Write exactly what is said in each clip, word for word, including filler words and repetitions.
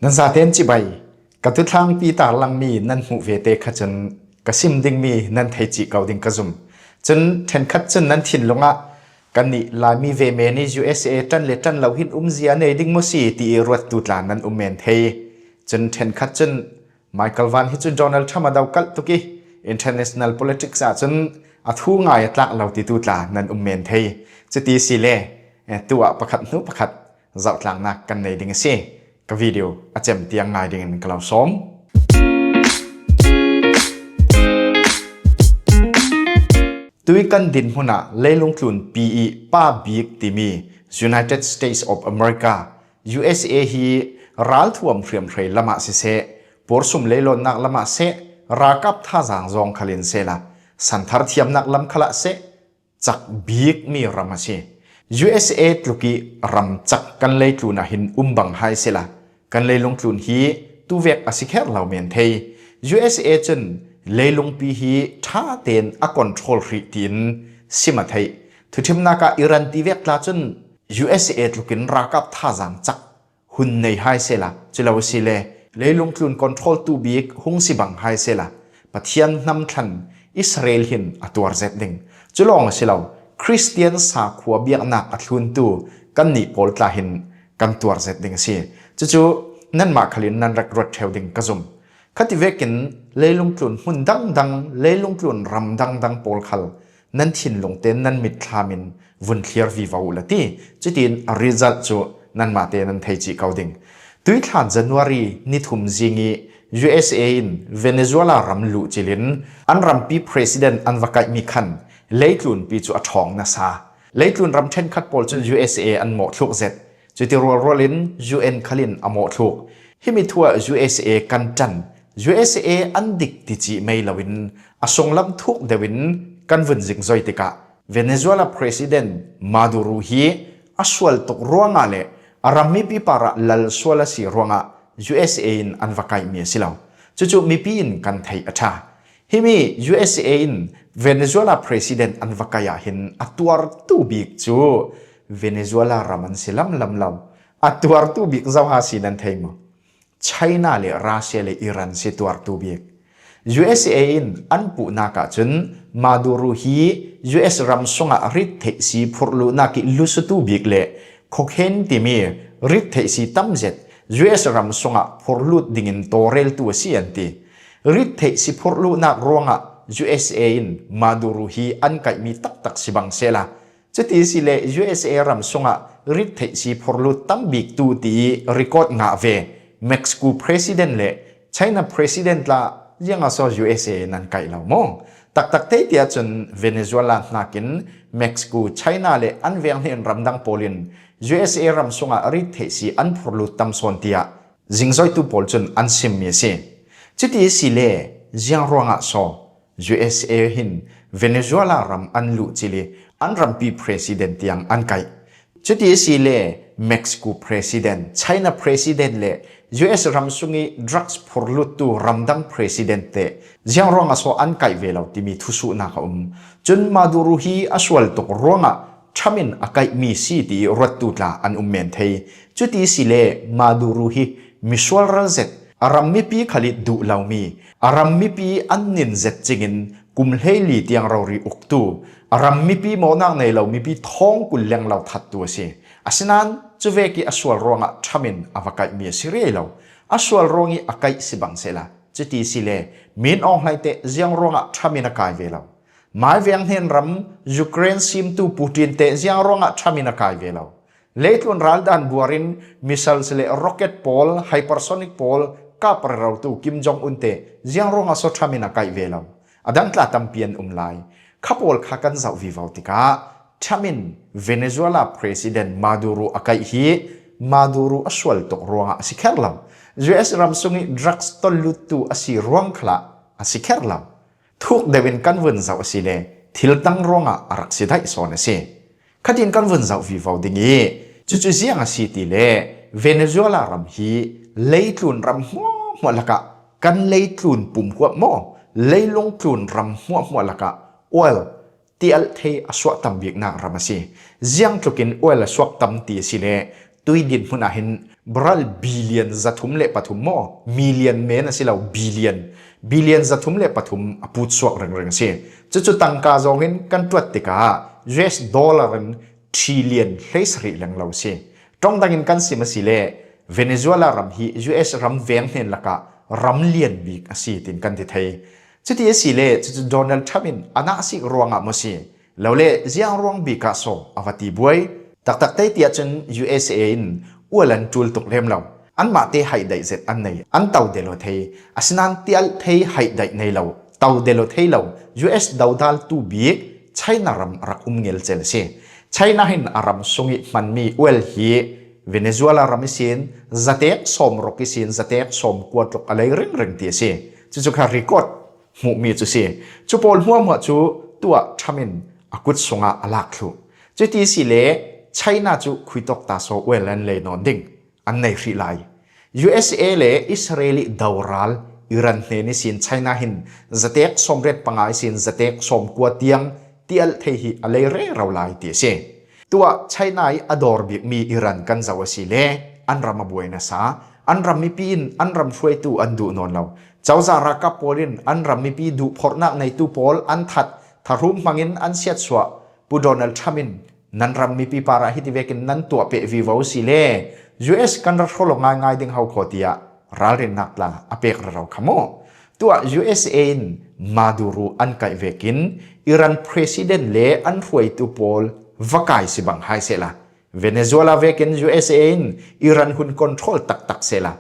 Nan zaten cibai, ka tuthlangpi tarlangmi nan hmuh vete kha cun ka sim dingmi nan thei cih ko ding ka zum. Cun ṭhenkhat cun nan thinlung ah kannih Laimi ve men i U S A ṭan le ṭan lo hin umzia nei ding maw si ti i ruattu tla nan um men thei. Cun ṭhenkhat cun Michael Van hi cu Donald Trump a dokalh tuk i international politics ah cun a thu ngai a tlak lo titu tla nan um men thei. Cuti si le, eh, tu ah pakhat hnu pakhat zohtlangnak kan nei ding a si. Ka video a cem tiang ngai dingin ka lo sawm. Tui kan dinhmun ah leilung tlunpi i pa bik timi United States of America, U S A hi ralthuam hriamhrei lamah siseh, puarsum leilawnnak lamah seh, ralkap thazaang zawng khalin sehla, santhar thiamnak lam khalah seh, cak bikmi ram a si. U S A tluk i ram cak kan leitlun ah hin um bang hai sehla, kan leilung tlun hi tuvek a si kher lo men thei. U S A cun leilungpi hi ṭha tein a control hrih tiin sim a theih. Thuṭhimnak ah Iran ti vek tla cun U S A tlukin ralkap thazaang cak hun nei hai sehla, cu lo si le leilung tlun control tu bik hung si bang hai sehla, Pathian hnam thlan Israel hin a tuar zet ding. Cu lawng a si lo, Khristian sakhua biaknak a thluntu kannih pawl tla hin kan tuar zet ding a si. Cucu nanmah khalin nan rak ruat ṭheu ding ka zum. Khati vekin leilung tlun hmun dangdang, leilung tlun ram dangdang pawl khal nan thinlung tein nan mitthlam in vun thliar vivo uh la ti. Cutin a result cu nanmah te nan thei cih ko ding. Tuithlan January ni thum zing i U S A in Venezuela ram luh cilin an rampi president an va kaihmi khan leitlunpi cu a ṭhawng nasa. Leitlun ram ṭhenkhat pawl cun U S A an mawhthluk zet. Cuti rualrual in U N khalin a mawhthluk. Himi thu ah U S A kan ṭan, U S A an dik ti cih mei loin a sunglam thuk deuh in kan vun zingzoi tikah Venezuela President Maduro hi a sual tuk ruangah le a ram mipi parah lal sual a si ruangah U S A in an va kaihmi a si lo. Cucu mipi in kan theih a ṭha. Himi U S A in Venezuela President an va kaih ah hin a tuartu bik cu Venezuela ram an si lamlam lo. A tuartu bik zo ha si nan thei maw? China le Russia le Iran si tuartu bik. U S A in an puhnak ahcun Maduro hi U S ram sungah rittheih si phurhluhnak i lusutu bik le cocaine timi rittheih si tamzet U S ram sungah phurhlut dingin tawlreltu a si an ti. Rittheih si phurhluhnak ruangah U S A in Maduro hi an kaihmi taktak si bang sehla, cuti si le U S A ram sungah rittheih si phurhlut tam bik tu ti i record ngah ve. Mexico President le China President tla ziangah so U S A nan kaih lo maw? Taktak te tiah cun Venezuela hnakin Mexico, China le an veng hnen ramdang pawl in U S A ram sungah rittheih si an phurhlut tam sawn tiah zingzoitu pawl cun an simmi a si. Cuti si le ziang ruangah so U S A hin Venezuela ram an luh cili an rampi president tiang an kaih. Cuti si le Mexico president, China president le U S ram sung i drugs phurhluttu ramdang president te ziang ruangah so an kaih ve lo timi thusuhnak a um. Cun Maduro hi a sual tuk ruangah Trump in a kaihmi si ti ruattu tla an um men thei. Cuti si le Maduro hi misual ral zet, a ram mipi khal i duh lomi, a ram mipi an nin zet cingin kum hleili tiang rori uktu, a ram mipi mawhnak nei lo mipi thawng kul leng lo thattu a si. Asinain cuvek i a sual ruangah Trump in a va kaihmi a si riai lo. A sual ruang i a kaih si bang sehla, cuti si le Min Aung Hlaing te ziang ruangah Trump in a kai ve lo. Mai veng hnen ram Ukraine simtu Putin te ziang ruangah Trump in a kai ve lo. Leitlun raldan buar in missiles le rocket pawl, hypersonic pawl kap rerotu Kim Jong Un te ziang ruangah so Trump in a kaih ve lo. A dang tla tampi an um lai. Kha pawl kha kan zoh vivo tikah Trump in Venezuela President Maduro a kaih hi Maduro a sual tuk ruangah a si kher lo. U S ram sung i drugs tolhluttu a si ruang khalah a si kher lo. Thuk deuh in kan vun zoh a si le thil tang ruangah a rak si daih sawn a si. Khatin kan vun zoh vivo ding i cucu ziang a si ti le Venezuela ram hi leitlun ram hmuahhmuah lakah kan leitlun pumhuap maw, leilung tlun ram hmuahhmuah lakah oil tialh thei a suah tam biknak ram a si. Ziang tlukin oil a suak tam ti a si le tui dinhmun ah hin Barrel billion zathum le pathum maw, million men a si lo, billion, billion zathum le pathum a putsuak ringring a si. Cucu tangka zongin kan tuat tikah U S dollar in trillion hleisarih leng lo a si. Ṭong dangin kan sim a si le Venezuela ram hi U S ram veng hnen lakah ram lian bik a si tin kan ti thei. Cuti a si le cucu Donald Trump in a nahsik ruangah maw si lo le ziang ruang bik ah so a va ti buai. Taktak tei tiah cun U S A in ual an ṭul tuk lem lo. Anmah te haih daih zet an nei, an to delo thei. Asinain tialh thei haih daih nei lo, to delo thei lo U S dodal tu bik China ram a rak um ngelcel a si. China hin a ram sung ih hmanmi ual hi Venezuela ram ihsin zatek sawm ruk ihsin zatek sawm kua tluk a lei ringring ti a si. Cucu kha record hmuhmi cu si. Cu pawl hmuahhmuah cu tuah Trump in a kut sungah a lak thluh. Cuti si le China cu khuitawk ta so ual an lei nawn ding an nei hrih lai. U S A le Israel ih doral Iran hnen ihsin China hin zatek sawmriat panga ihsin zatek sawmkua tiang tialh thei hi a lei rero lai ti a si. Tuah China ih a dawr bikmi Iran kan zoh a si le an ram a buai nasa, an ram mipi in an ram hruaitu an duh nawn lo. Cozah ralkap pawl in an ram mipi duhphorhnak neitu pawl an that, thahrum hmangin an siatsuah. Pu Donald Trump in nan ram mipi parah hiti vekin nan tuah peh vivo si le U S kan rak hrawlawk ngaingai ding ho khaw tiah ralrinnak tla a pek rero kha maw? Tuah U S A in Maduro an kaih vekin Iran president le an hruaitu pawl va kai si bang hai sehla, Venezuela vekin U S A in Iran hun control taktak sehla,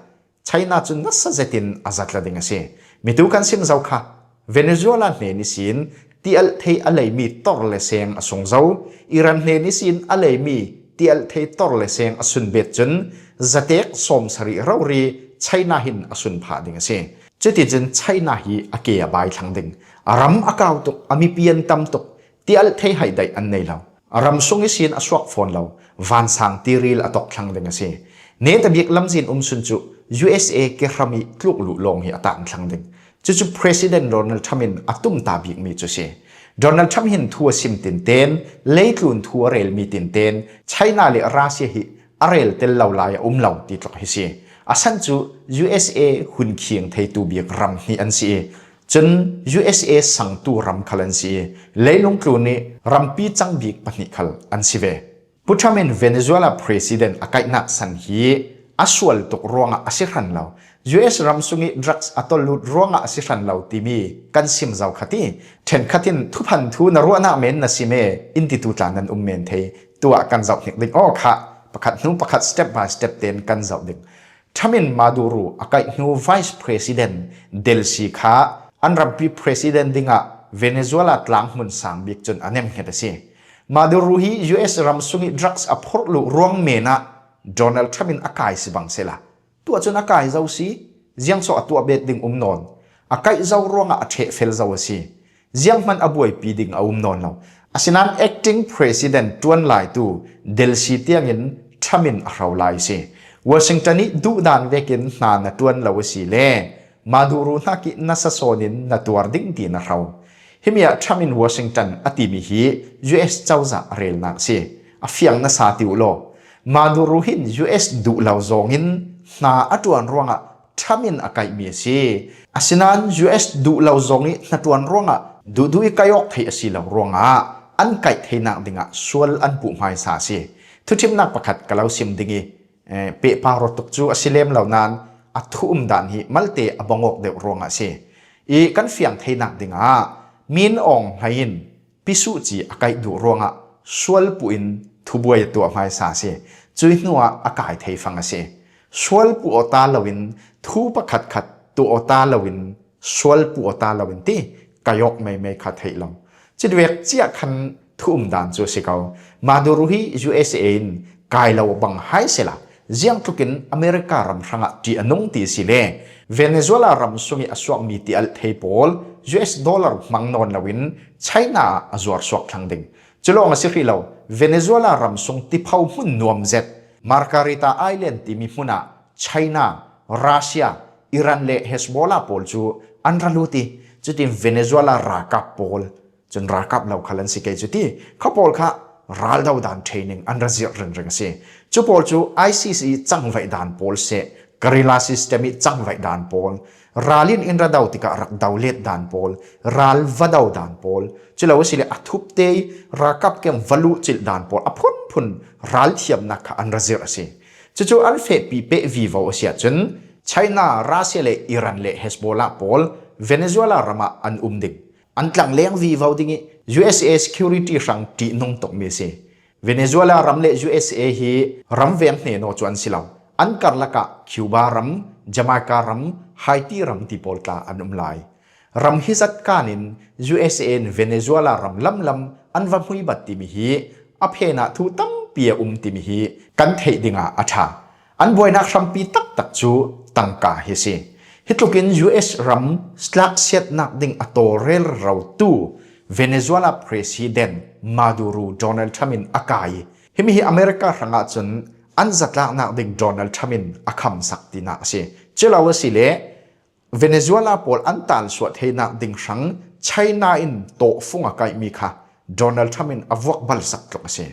China cu nasa zetin a zatla ding a si. Mitu kan sim zo kha. Venezuela hnen ihsin tialh thei a leimi tor le seng a sung zo. Iran hnen ihsin a leimi tialh thei tor le seng a sunbet cun zatek sawmsarih rori China hin a sun phah ding a si. Cuticun China hi a ke a bai thlang ding. A ram a kau tuk, a mipi an tam tuk, tialh thei haih daih an nei lo. A ram sung ihsin a suak fawn lo, vansang tiril a tawk thlang ding a si. Netabik lamzin um sun cu U S A kehram ih tluk luh lawng hi a tang thlang ding. Cucu President Donald Trump in a tumta bikmi cu si. Donald Trump hin thu a sim tinten, leitlun thu a relmi tinten, China le Russia hi a rel tel lo lai a um lo ti tluk hi si. A san cu U S A hun khing theitu bik ram hnih an si ih, cun U S A sangtu ram khal an si ih, leilung tlun ih rampi cang bik pahnih khal an si ve. Pu Trump in Venezuela President a kaihnak san hi a sual tuk ruangah a si hran lo, U S ram sungih drugs a tollut ruangah a si hran lo timi kan sim zo kha ti. Ṭhenkhat in thuphan thu na ruahnak men na sim e in titu tla nan um men thei. Tuah kan zoh hnik ding aw kha pakhat hnu pakhat step by step tein kan zoh ding. Trump in Maduro a kaih hnu Vice President Delcy kha an rampi President dingah Venezuela tlang hmun sang bik cun a nemhnget a si. Maduro hi U S ram sungih drugs a phorh luh ruang men ah Donald Trump in a kai si bang sehla, tuah cun a kai zo si, ziang so a tuah bet ding um nawn. A kaih zo ruangah a ṭheh fel zo a si. Zianghman a buaipi ding a um nawn lo. Asinain acting president ṭuan laitu Delcy tiangin Trump in a hro lai si. Washington ih duhdan vekin hna na ṭuan lo a si le Maduro hnakih nasa sawnin na tuar ding tiin a hro. Himi ah Trump in Washington a timi hi U S cozah a relnak si. A fiang nasa ti uh law, Maduro hin U S duh lo zawngin hna a ṭuan ruangah Trump in a kaihmi a si. Asinain U S duh lo zawngih hnaṭuan ruangah duhduh ih kaih awk theih a si lo ruangah an kaih theinak dingah sual an puh hmaisa a si. Thuṭhimnak pakhat ka lo sim ding ih, eh, pehpar awtuk cu a si lem lo nain a thu um dan hi malte a bang awk deuh ruangah a si. Ih kan fiang theinak dingah Min Aung Hlaing in pisuhci a kaih duh ruangah sual puh in thubuai a tuah hmaisa a si. Cuih hnuah a kai thei fang a si. Sual puh aw ta loin thu pakhatkhat tuah aw ta loin sual puh aw ta loin ti kaih awk meimei kha theih lo. Cutivek ciah khan thu um dan cu a si ko. Maduro hi U S A in kai lo bang hai sehla, ziangtlukin America ram hrangah ṭih a nung ti a si le Venezuela ram sungih a suakmi tialh thei pawl U S dollar hmang nawn loin China ah a zuar suak thlang ding. Cu lawng a si hrih lo, Venezuela ram sung tipho hmun nuam zet Margarita Island timi hmun ah China, Russia, Iran le Hezbollah pawl cu an ra lut ih, cutin Venezuela ralkap pawl, cun ralkap lo khal an si kei cu ti, kha pawl kha raldo dan training an ra zirh ringring a si. Cu pawl cu I C C cangvaih dan pawl seh, guerrilla system i cangvaih dan pawl, ral in in ra do tikah rak do let dan pawl, ral va do dan pawl, culo asile a thupte i ralkap kem va luhcilh dan pawl, a phunphun ral thiamnak kha an ra zirh a si. Cucu an fehpi peh vivo a si ahcun China, Russia le Iran le Hezbollah pawl Venezuela ram ah an um ding. An tlangleng vivo ding i U S A security hrang ṭihnung tukmi a si. Venezuela ram le U S A hi ram veng hnen aw cu an si lo. An karlak ah Cuba ram, Jamaica ram, Haiti ram ti pawl tla an um lai. Ram hi zat kan in U S A in Venezuela ram lamlam an va hmuibat timi hi a phen ah thu tampi a um timi hi kan theih dingah a ṭha. An buainak hrampi taktak cu tangka hi a si. Hi tlukin U S ram tlaksiatnak ding a tawlrel rotu Venezuela President Maduro Donald Trump in a kai. Himi hi America hrangah cun an zatlaknak ding Donald Trump in a khamsak tinak a si. Culo asile Venezuela pawl an talsuah theinak ding hrang China in tawhfung a kaihmi kha Donald Trump in a vuak balsak tluk a si.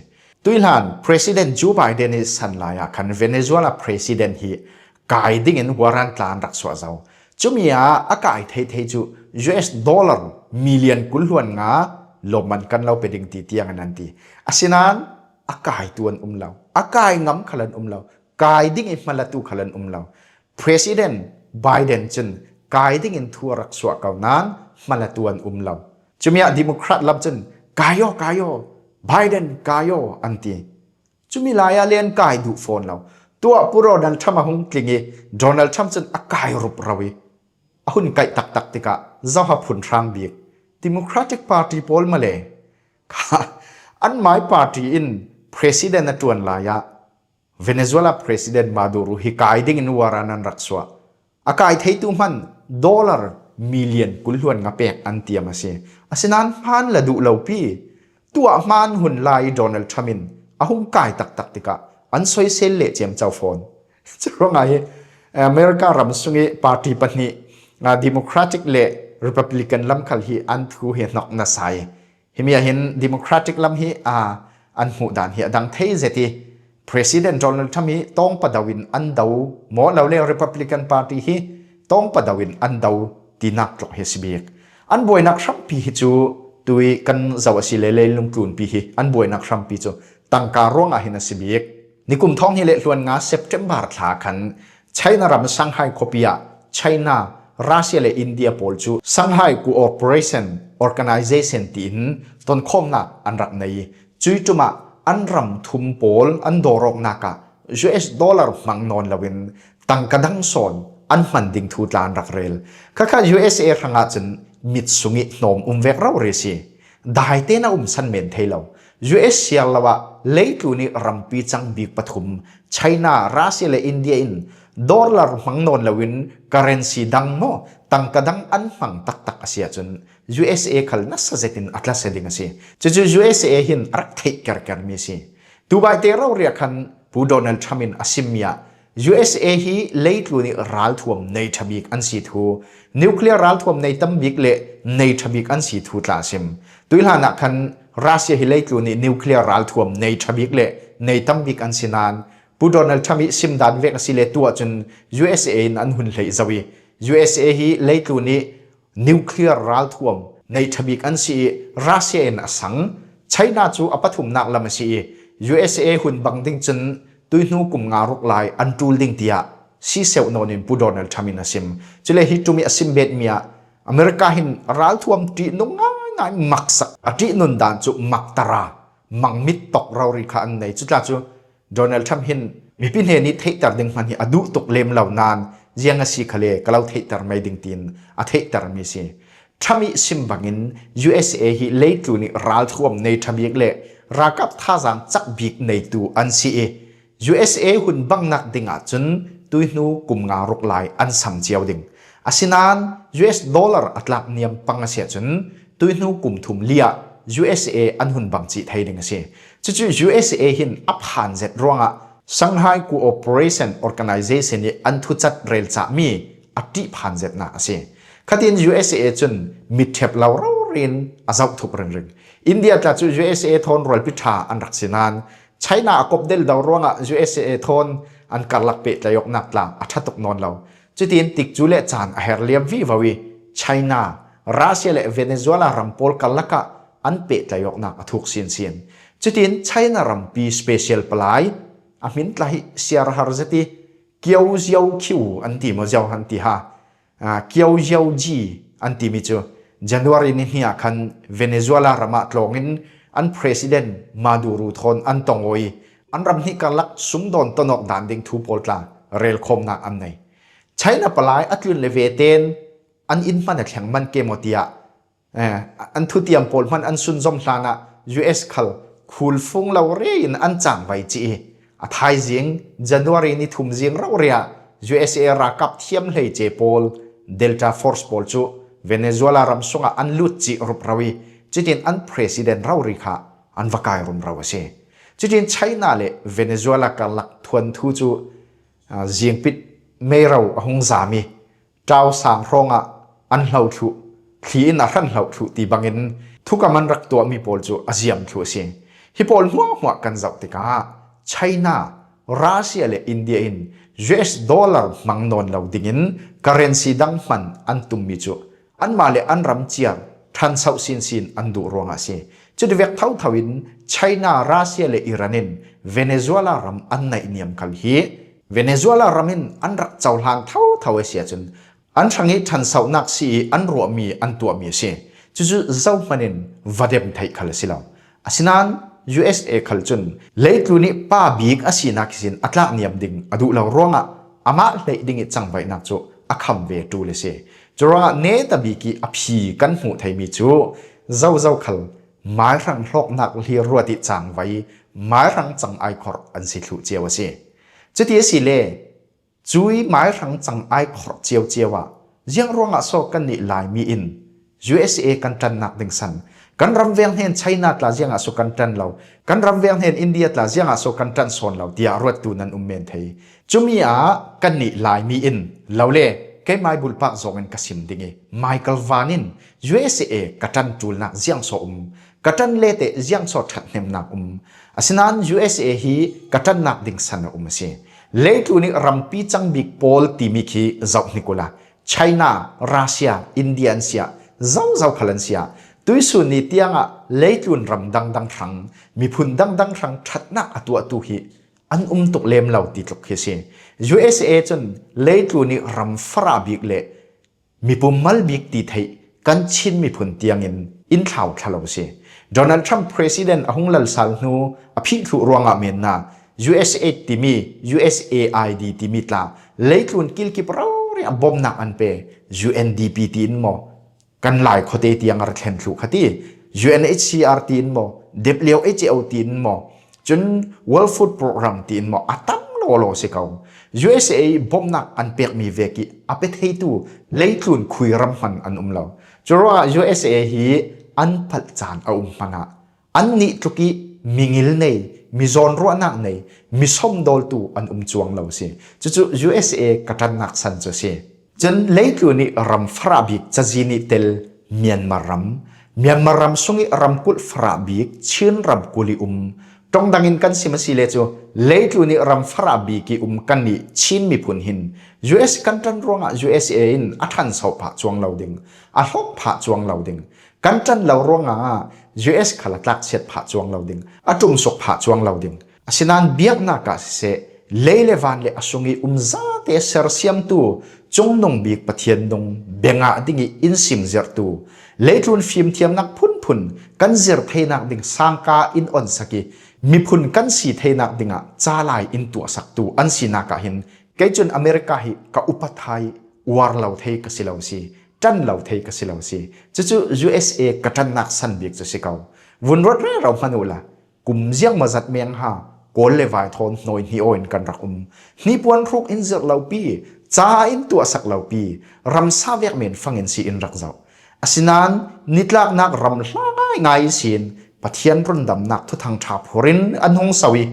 Tuihlan President Joe Biden i san lai ah khan Venezuela President hi kai dingin warrant tla an rak suah zo. Cumi ah a kai thei thei cu U S dollar million kul hluan nga lawmman kan lo pe ding ti tiang an an ti. Asinain a kaitu an um lo. A kai ngam khal an um lo. Kai ding i hmalatu khal an um lo. President Biden cun kai dingin thu a rak suah ko nain hmalatu an um lo. Cumi ah Democrat lam cun kai aw, kai aw, Biden kai aw an ti. Cumi lai ah le an kai duh fawn lo. Tuah Pu Donald Trump a hung tling i Donald Trump cun a kai rup ro i a hun kaih taktak tikah zoha phun hrang bik Democratic Party pawl male kha an mai party in president a ṭuan lai ah Venezuela President Maduro hi kai dingin warrant an rak suah. A kai theitu hman dollar million kul hluan nga pek an tiam a si. Asinain hmaan la duh lo pi. Tuah hmaan hun lai Donald Trump in a hung kai taktak tikah an soisel le ciamco fawn. Curuangah hi America ram sung i party pahnih, ah, Democratic le Republican lam khal hi an thu hi hnok nasa i. Himi ah hin Democratic lam hi, ah, an hmuh dan hi a dang thei zet i President Donald Trump hi tawngpa do in an do maw lo le Republican Party hi tawngpa do in an do tinak tluk hi a si bik. An buainak hrampi hi cu tui kan zoh a si le leilung tlunpi hi an buainak hrampi cu tangka ruangah hin a si bik. Nikum thawng hnih le hluan nga September thla khan China ram Shanghai khuapi ah China, Russia le India pawl cu Shanghai Cooperation Organization tiin tonkhawmnak an rak nei. Cui ṭum ah an ram thum pawl an dawrawknak ah U S dollar hmang nawn loin tangka dang sawn an hman ding thu tla an rak rel. Khakha U S A hrangah cun mit sung i hnawm um vek rori a si. Dai tein a um san men thei lo. U S siar lo ah leitlun i rampi cang bik pathum, China, Russia le India in dollar hmang nawn loin currency dang maw, tangka dang an hmang taktak a si ahcun U S A khal nasa zetin a tlasia ding a si. Cucu U S A hin a rak theih kerkermi a si. Tubaite rori ah khan Pu Donald Trump in a simmi ah U S A hi leitlun i ralthuam nei ṭha bik an si thu, nuclear ralthuam nei tam bik le nei ṭha bik an si thu tla a sim. Tuihlan ah khan Russia hi leitlun i nuclear ralthuam nei ṭha bik le nei tam bik an si nain Pu Donald Trump i sim dan vek a si le tu ahcun U S A in an hun hleih zo i U S A hi leitlun i nuclear ralthuam nei ṭha bik an si i Russia in a sang, China cu a pathumnak lam a si i U S A hun bang ding cun tuihnu kum nga ruk lai an ṭul ding tiah siseuh nawn in Pu Donald Trump in a sim. Cule hi ṭum i a sim betmi ah America hin ralthuam ṭihnung ngaingai maksak a ṭihnun dan cu maktara mangmit tawk rori kha an nei. Cutla cu Donald Trump hin mipi hnen i theihter ding hman hi a duh tuk lem lo nain ziang a si khale ka lo theihter mai ding tiin a theihtermi si. Trump i sim bangin U S A hi leitlun i ralthuam nei ṭha bik le ralkap thazaang cak bik neitu an si i U S A hun bangnak ding ahcun tuihnu kum nga ruk lai an sam cio ding. Asinain U S dollar a tlak niam pang a si ahcun tuihnu kum thum li ah U S A an hun bang cih thei ding a si. Cucu U S A hin a phan zet ruangah Shanghai Cooperation Organization i an thucat relcahmi a ṭih phan zetnak a si. Khatin U S A cun mitṭhep lo rori in a zoh thup ringring. India tla cu U S A thawn rualpi ṭha an rak si nain China a kop del do ruangah U S A thawn an karlak pehtlai awknak tla a ṭha tuk nawn lo. Cutin tikcu le caan a her liam vivo i China, Russia le Venezuela ram pawl karlakah an pehtlai awknak a thuk sinsin. Cutin China rampi special palai, a hmin tla hi siar har zet i Kiau Ziau Khiu an ti maw, Ziau han ti ha. Aa, Kiau Ziau Ji an timi cu January ni hnih ah khan Venezuela ram ah tlawngin an president Maduro thawn an tong aw i an ram hnih karlak sumdawn tonawk dan ding thu pawl tla relkhawmnak an nei. China palai a tlun le ve tein an inn hman a thleng man ke maw tiah, eh, an thutiam pawl hman an sunzom hlanah U S khal khulfung lo re in an cangvai cih i a thaizing January ni thum zing rori ah U S A ralkap thiam hleice pawl Delta Force pawl cu Venezuela ram sungah an lut cih rup ro i cutin an president rori kha an va kai rum ro a si. Cutin China le Venezuela karlak thuanthu cu, ah, zingpit meiro a hung zam i Tau sang hrawngah an hlo thluh, thli in a hran hlo thluh ti bangin thukam an rak tuahmi pawl cu a ziam thluh a si. Hi pawl hmuahhmuah kan zoh tikah China, Russia le India in U S dollar hmang nawn lo dingin currency dang hman an tummi cu anmah le an ram ciar ṭhansoh sinsin an duh ruangah a si. Cutivek thotho in China, Russia le Iran in Venezuela ram an naihniam khal hi Venezuela ram in an rak cohlan thotho a si ahcun an hrang i ṭhansohnak si i an ruahmi an tuahmi a si. Cucu zohman in va dem theih khal a si lo. Asinain U S A khal cun leitlun i pa bik a sinak ihsin a tlakniam ding a duh lo ruangah amah hleih ding i cangvaihnak cu a kham ve ṭul a si. Curuangah netabik i a phi kan hmuh theimi cu zozo khal maihrang hlawknak hlir ruat i cangvai maihrang cang ai khorh an si thluh cio a si. Cuti a si le, cui maihrang cang ai khorh cio cio ah ziang ruangah so kannih Laimi in U S A kan ṭannak ding san, kan ram veng hnen China tla ziangah so kan ṭan lo, kan ram veng hnen India tla ziangah so kan ṭan sawn lo tiah ruattu nan um men thei. Cumi ah kannih Laimi in lo le, keimai bulpak zongin ka sim ding i Michael Van in U S A ka ṭan ṭulnak ziang so um, ka ṭan le teh ziang so ṭhathnemnak um. Asinain U S A hi ka ṭannak ding san a um a si. Leitlun i rampi cang bik pawl timi khi zoh hnik uhla, China, Russia, India an si ah, zozo khal an si ah, tuihsun ni tiangah leitlun ram dangdang hrang, miphun dangdang hrang ṭhatnak a tuahtu hi an um tuk lem lo ti tluk hi a si. U S A cun leitlun i ram farah bik le mipum mal bik ti theih kan Chin miphun tiangin in thlau thla lo a si. Donald Trump President a hung lal sal hnu a phih thluh ruangah menna U S A timi, U S A I D timi tla leitlun kilkip rori ah bawmnak an pe, U N D P tiin maw, kan Lai khuate tiang a ra thlen thluh kha ti, U N H C R tiin maw, W H O tiin maw, cun World Food Program tiin maw, a tam lawlaw si ko. U S A bawmhnak an pekmi vek i a pe theitu leitlun khui ram hman an um lo. Curuangah U S A hi an palh caan a um hmanh ah annih tluk i mi ngil nei, mi zawnruahnak nei, mi sawmdawltu an um cuang lo si. Cucu U S A ka ṭannak san cu si. Cun leitlun i ram farah bik cazin i tel Myanmar ram, Myanmar ram sung i ramkulh farah bik Chin ramkulh i um, ṭong dangin kan sim a si le cu, leitlun i ram farah bik i um kannih Chin miphun hin U S kan ṭan ruangah U S A in a ṭhanso phah cuang lo ding, a hlawk phah cuang lo ding, kan ṭan lo ruangah U S khal a tlaksiat phah cuang lo ding, a ṭumsuk phah cuang lo ding. Asinain biaknak ah siseh, lei le van le a sung i um zate sersiamtu, cungnung bik Pathian nung bengah ding i in simzirhtu, leitlun fimthiamnak phunphun kan zir theinak ding sangka in onsak i miphun kan si theinak dingah ca lai in tuahsaktu an sinak ah hin kei cun America hi ka upat hai uar lo thei ka si lo si, ṭan lo thei ka si lo si. Cucu U S A ka ṭannak san bik cu si ko. Vun ruat rero hmanh uhla, kum ziangmazat meng ha, kawl le vai thawn hnawi hnih aw in kan rak um. Hnipuan hruk in zirh lo pi, ca in tuahsak lo pi, ramsa vek men fangin si in rak zoh. Asinain nitlaknak ram hla ngaingai ihsin Pathian rundamnak thuthang ṭha phur in an hung so i,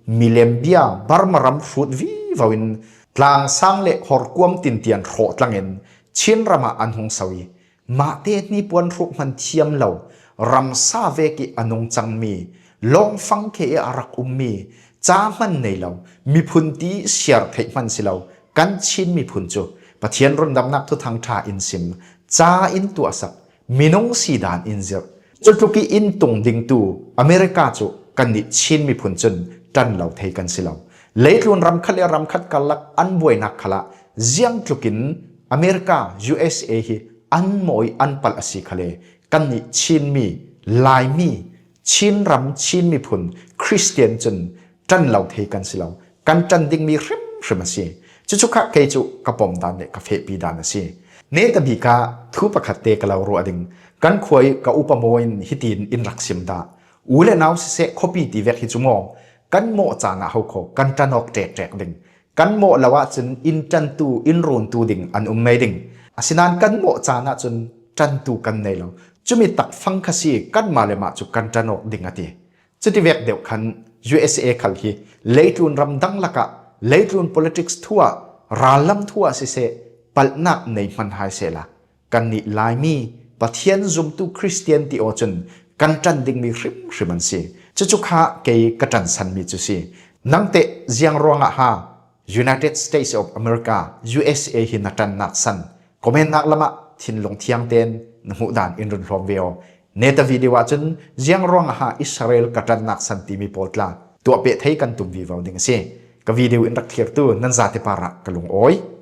milem bia Burma ram hrut vivo in tlang sang le horkuam tintian hrawh tlangin Chin ram ah an hung so i, mahte hnipuan hruk hman thiam lo, ramsa vek i a nungcangmi, lawngfang khe i a rak ummi, ca hman nei lo, miphun ti siar theih hman si lo, kan Chin miphun cu Pathian rundamnak thuthang ṭha in sim, ca in tuahsak, minung si dan in zirh. Cutluk i in tung dingtu America cu kannih Chin miphun cun ṭan lo thei kan si lo. Leitlun ram khat le ram khat karlak an buainak khalah ziangtlukin America, U S A hi an mawi an palh a si khale, kannih Chin mi, Lai mi, Chin ram, Chin miphun, Christian cun ṭan lo thei kan si lo. Kan ṭan dingmi hrimhrim a si. Cucu kha kei cu ka pom dan le ka fehpi dan a si. Netabik ah thu pakhat te ka lo ruah ding. Kan khua i ka upa maw in hitin in rak sim dah. U le nau siseh, khuapi ti vek hi cu maw, kan mawh caan ah ho kho kan ṭan awk ṭekṭek ding. Kan mawh lo ahcun in ṭantu, in runtu ding an um mei ding. Asinain kan mawh caan ahcun ṭantu kan nei lo. Cumi takfang kha si, kanmah le mah cu kan ṭan awk ding a ti. Cuti vek deuh khan U S A khal hi leitlun ram dang lakah leitlun politics thu ah, rallam thu ah siseh, palhnak nei hman hai sehla, kannih Laimi Pathian zumtu Christian ti aw cun kan ṭan dingmi hrimhrim an si. Cucu kha kei ka ṭansanmi cu si. Nangteh ziang ruangah ha United States of America, U S A hi na ṭannak san comment-nak lamah thinlung thiang tein na hmuh dan in run hrawm ve aw. Neta video ahcun ziang ruangah ha Israel ka ṭannak san timi pawl tla tuahpeh thei kan tum vivo ding a si. Ka video in rak thlirtu nan zate parah ka lungawi.